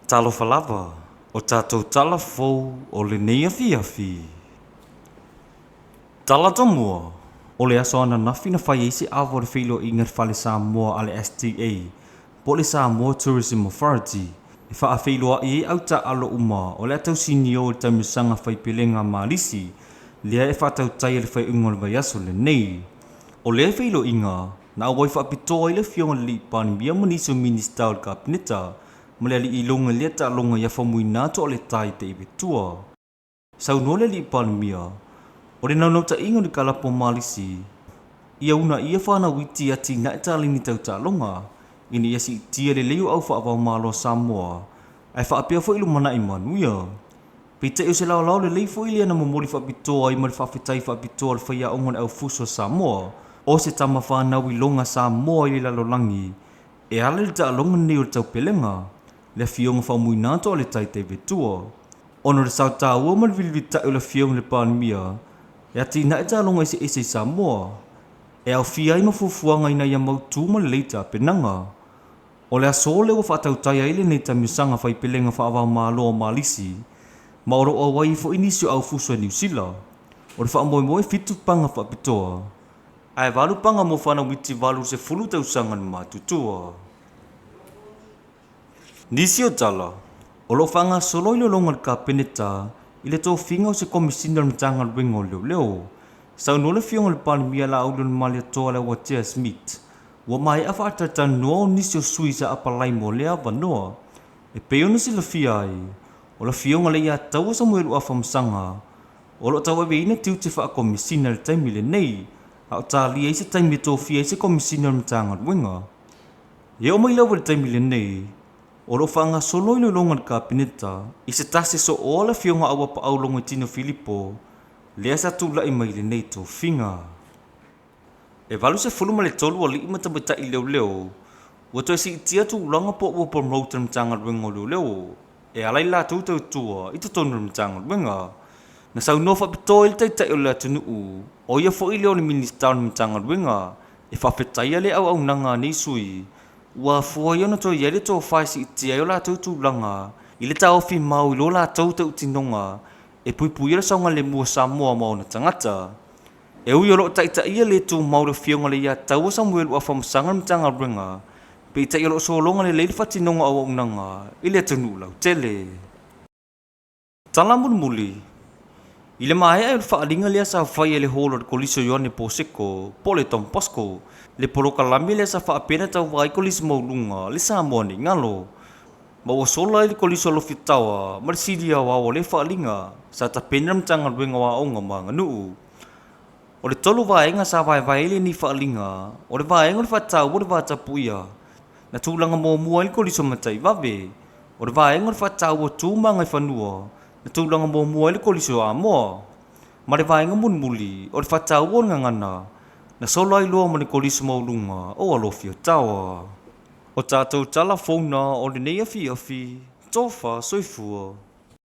Talofa lava, o tatou tala fou o lenei afiafi. Tala Tomua, O le aso ananafi na fai ai se ava o le feiloaiga i le Fale Samoa a le STA po o le Samoa Tourism Authority e faafeiloai ai au taaalo uma o le a tausinio i le taamilosaga fai pelega a Malisi lea e faatautai i le faaiuga o le vaiaso lenei. O lea feiloaiga na auai faapitoa ai le Afioga i le Alii Palemia ma nisi o Minisita o le Kapeneta ma le alii iloga i lea taaloga ia Faumuina Toaletai Teivetua. Saunoa le Alii Palemia, o le naunautaiga o le kalapu a Malisi, ia uunaia fanau iti e atinae taleni tau taaloga, ina ia siitia lelei o au faavaomalo a Samoa, ae faapea foi lumanai manuia. Peitai o se laolao lelei foi lea na momoli faapitoa ai ma le faafetai faapitoa a le faiaoga o le aufuso a Samoa, o se tama fanau iloga Samoa i le lalolagi, e ala i le taaloga lenei o le taupelega, le Afioga Faumuina Toaletai Teivetua. Ona o le sao taua ma le vilivilitai o le Afioga i le Palemia e atinae taaloga eseese i Samoa, e aofia ai ma fuafuaga ina ia mautu ma lelei tapenaga. O le aso lea ua faatautai ai lenei taamilosaga fai pelega faava-o-Malo a Malisi, ma o lo o auai ai foi nisi o aufuso a Niu Sila. O le faamoemoe e 7 paga faapitoa, ae 8 paga mo fanau iti 80 tausaga le matutua. Nisi o tala, o lo o faagasolo iloiloga a le Kapeneta i le tofiga o se Komesina o le Matagaluega o Leoleo. Saunoa le Afioga i le Palemia Laaulialemalietoa Leuatea Smith, ua maea faatalatalanoa o nisi o sui sa apalai mo lea avanoa. E pei ona silafia ai, o le Afioga Leiataua Samuelu Afamasaga o lo o tauaveina tiute faakomesina i le taimi lenei, a o talia ai se taimi e tofia ai se Komesina o le Matagaluega. E oo mai lava i le taimi lenei, o lo o faagasolo iloiloga a le Kapeneta i se tasi sooa le Afioga Auapaau Logoitino Filipo lea sa tulai mai i lenei tofiga. E 83 alii ma tamaitai leoleo ua toe siitia tulaga po o ua promote e le Matagaluega o Leoleo e ala i le latou tautua i totonu o le Matagaluega. Na saunoa faapitoa ai le Taitai o le atunuu, o ia foi lea o le Minisita o le Matagaluega, e faafetaia le auaunaga a nei sui ua afua ai ona toe i ai le tofa e siitia ai o latou tulaga i le taofi mau i lo latou tautinoga e puipuia le saogalemu o Samoa ma ona tagata. E ui o lo o taitaia le tumau le Afioga Leiataua Samuelu Afamasaga le Matagaluega, peitai o lo o sologa lelei le faatinoga o auaunaga i le atunuu lautele. Tala mulimuli, I le maea o le faaaliga lea sa faia i le hall o le Kolisi o Ioane Poseko po o le Don Bosco, le polokalame lea sa faapea ona tauva ai Kolisi Maualuga le Samoa nei galo, ma ua sola ai le Kolisi o Alofitaoa ma le Sili Aoao o lea faaaliga sa tapena le Matagaluega o Aoga ma Aganuu. O le 3 vaega sa vaevae ai lenei faaaliga, o le vaega o le faataua o le vatapuia, na tulaga muamua ai le Kolisi o Mataivave, o le vaega o le faataua tu ma agaifanua, na tulaga muamua ai le Kolisi o Amoa, ma le vaega mulimuli o le faataua o le gagana, na sola ai loa ma le Kolisi Maualuga o Alofiataoa. O tatou tala fou na o lenei afiafi, tofa soifua.